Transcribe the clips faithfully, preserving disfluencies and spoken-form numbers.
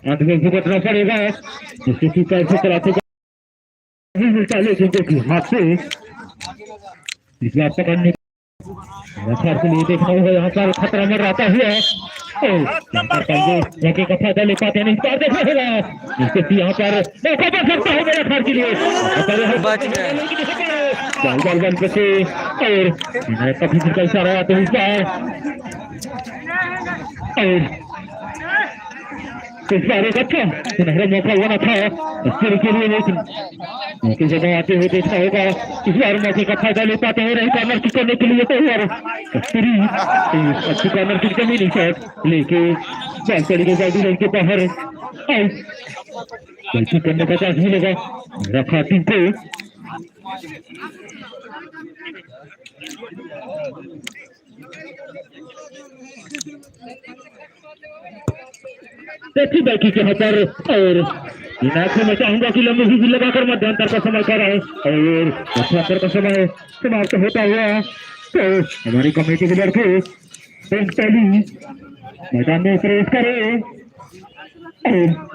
अंत में भुगतना पड़ेगा, जिससे कि पैसे चलाते का नहीं मिलता, लेकिन देखिए हाथ से इस बार पकड़ने रफ्तार के लिए देखना होगा, यहाँ पर खतरा मंडराता हुआ। ओ, यहाँ पर कमजोर मौके का फायदा ले पाते हैं, इस बार देखना होगा, जिससे कि यहाँ पर मौका बन सकता है मेरे ख्याल के लिए। बच गए। बाल बाल बन बचे और विनायक का फिर का इशारा आते हैं इस बार। और इस बार एक अच्छा सुनहरा मौका बना था कस्तूरी के लिए, लेकिन मौके जगह आते हुए देखना होगा। इस बार मौके का फायदा ले पाते हैं, रही कॉर्नर किक करने के लिए तैयार कस्तूरी। अच्छी कॉर्नर किक जमीनी शॉट लेके बॉल चली गई, बाउंड्री लाइन के बाहर। आउट। गलती करने का चांस मिलेगा, रखा टीम को। देखिए बैठी के यहाँ पर, और इनायत से मैं चाहूंगा कि लंबी हुई लगाकर मध्यांतर का समय कर रहे हैं और मध्यांतर का समय समाप्त होता हुआ है। तो हमारी कमेटी के लड़के पहली मैदान में प्रवेश करें और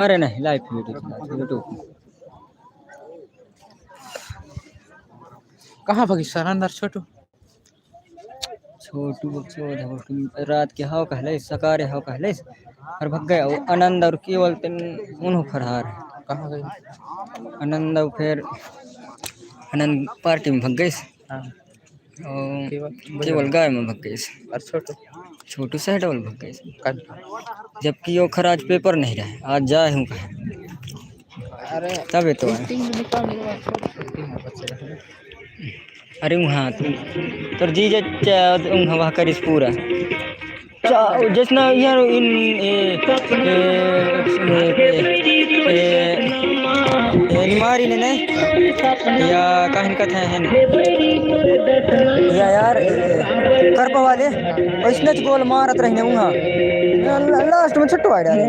अरे नहीं, लाइव वीडियो चला, YouTube। कहाँ भगिस सर अंदर छोटू? छोटू बच्चो रात के हाव कहले, सकारे हाव कहले, और भग गए। और आनंद और केवल तेन उन्हों फरार है। कहाँ गए? आनंद और फिर आनंद पार्टी में भग गए। हाँ। और केवल? केवल गाय में भग गए। और छोटू? छोटू सह डबल भग गए। कल? जबकि ओखर आज पेपर नहीं रहे, आज जाए हूँ कहे। अरे, तबे तो है। तीन दिन काम नहीं हुआ, छोटू। तीन दिन बच्चे रहे। अरे वहाँ तू, तोर जीजा च-, वहाँ, वहाँ करिस पूरा। चा-, जैसना यार इन, ए, ए, ए, ए, ए, निमारी ने नहीं? या काहन कथा है ने? या यार, ए, करपा वाले, वैसने तो गोल मारत रहिने वहाँ। ला-, लास्ट में छुट्टो आ डाले।